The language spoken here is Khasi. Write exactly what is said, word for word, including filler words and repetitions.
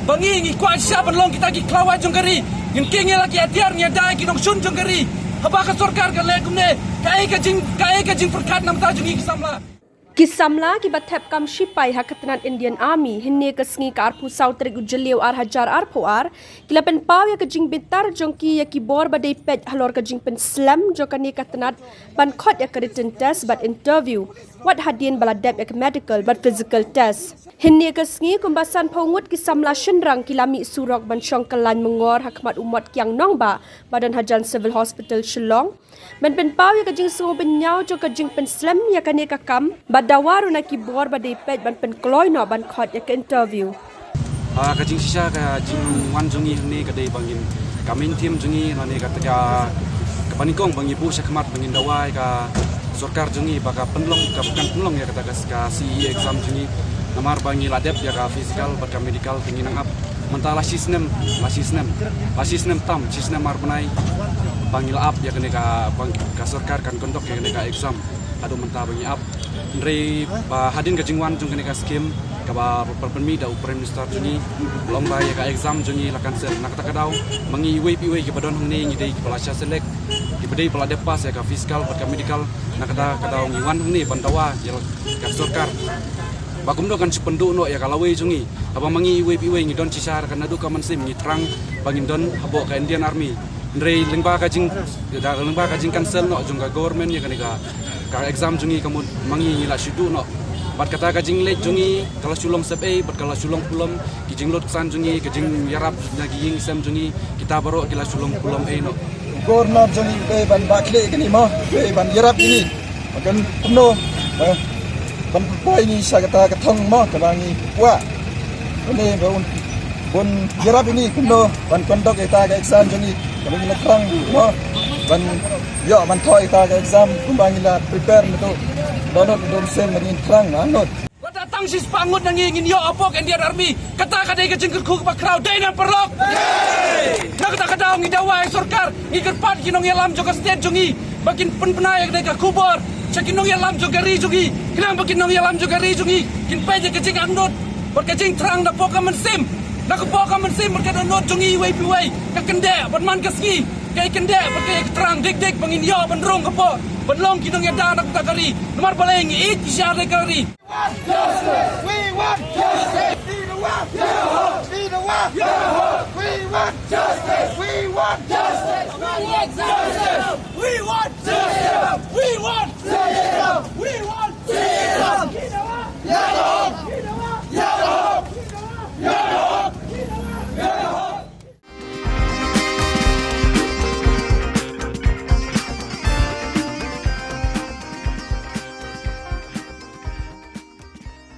Ba ngi ngi kwah shisha ban long kita ki khlawait jong ka ri. Ngin kieng ïa la ki atiar, ngi ïada ïa ki nongshun jong ka ri. Haba ka sorkar ka leh kumne, kaei ka jing, kaei ka jingpyrkhat na bynta jong ngi ki samla? Ki samla kiba thep kam shipai ha ka tnat Indian Army, hynne ka sngi ka arphew saw tarik u Jylliew ar hajar arphew ar, ki la pynpaw ïa ka jingbitar jong ki ïa ki bor ba dei peit halor ka jingpynslem jong kane ka tnat ban khot ïa ka written test bad interview, wat hadien ba la dep ïa ka medical bad physical test. Hynne ka sngi kumba sanphew ngut ki samla shynrang ki la mih surok ban shong kyllain myngor ha khmat u mot kiang nongbah ba don hajan Civil Hospital Shillong, ban pynpaw ïa ka jingsngewbynñiaw jong ka jingpynslem ïa kane ka kam, bad dawa ruh na ki bor ba dei peit ban pynkloi noh ban khot ïa ka interview. Ah, ka jingshisha ka jingwan jong ngi hangne ka dei ba ngin, ka main theme jong ngi lane kata ka, kaba nyngkong ba ngi buh sha khmat ba ngin dawa ïa ka sorkar jong ngi ba ka pynlong, ka kan pynlong ïa kata ka, ka C E exam jong ngi. Namar ba ngi la dep ïa ka physical bad ka medical, te ngi nang ap mynta la shisnem, la shisnem, la shisnem tam, shisnem ar bnai ba ngi la ap ïa kane ka, ba ka sorkar kan conduct ïa kane ka exam. Haduh mynta ba ngi ap. Hynrei ba hadien ka jingwan jong kane ka scheme kaba pynmih da u Prime Minister jong ngi, long ba ïa ka exam jong ngi la cancel. Na kata ka daw ma ngi iwei pa iwei kiba don hangne ngi dei kiba la shah select, kiba dei ba la dep pass ïa ka physical bad ka medical. Na kata ka daw ngi wan hangne ban dawa ïa ka sorkar ba kumno kan shu pynduh noh ïa ka lawei jong ngi. Haba ma ngi iwei pa iwei ngi don shisha ka, naduh ka mynsiem ngi thrang ba ngin don hapoh ka Indian Army. Hynrei lyngba ka jing, da lyngba ka jing cancel noh jong ka government ïa kane ka, ka exam jong ngi, ka mut ma ngi ngi la shu duh noh. Bad kata ka jingleit jong ngi ka la shu long sepei bad ka la shu long pulom. Ki jinglut ksan jong ngi, ka jingïarap na ki ïing sem jong ngi, kita baroh ki la shu long pulom ei noh. Governor jong ngi dei ban bakhlieh ïa kane mo, dei ban ïarap ïa ngi. Ba kan kumno, ba ban pynpoi ngi sha kata ka thong mo kaba ngi kwah. Kane ba un, bun ïarap ïa ngi kumno ban conduct ïa kata ka exam jong ngi kaba ngi la thrang mo ban ïoh ban thoh ïa kata ka exam kumba ngi la prepare ngi tu. Dohnud dum sem ba ngi thrang ma ngut. Lada tang shispah ngut na ngi ngin ïoh hapoh ka Indian Army, kata ka dei ka jingkyrkhu kaba khraw, dei ne em paralok? Na kata ka daw ngi dawa ïa sorkar, ngi kyrpad ki nongïalam jong ka state jong ngi ba kin pynbna ïa kane ka khubor sha ki nongïalam jong ka ri jong ngi, khnang ba ki nongïalam jong ka ri jong ngi kin peit ïa ka jingangnud bad ka jingthrang napoh ka mynsiem. Na kapoh ka mynsiem bad ka dohnud jong ngi iwei pa iwei, ka kyndeh bad man ka sngi ka kyndeh bad ka ïa ka thrang dik dik ba ngin ïoh ban rung hapoh ban long ki nongïada na kata ka ri. Namar balei? Ngi ïeit ki sha ka ri. Justice! We want justice! Be the one! Be the one! We want justice! We want justice! We want justice! We want justice! We want justice! We want justice!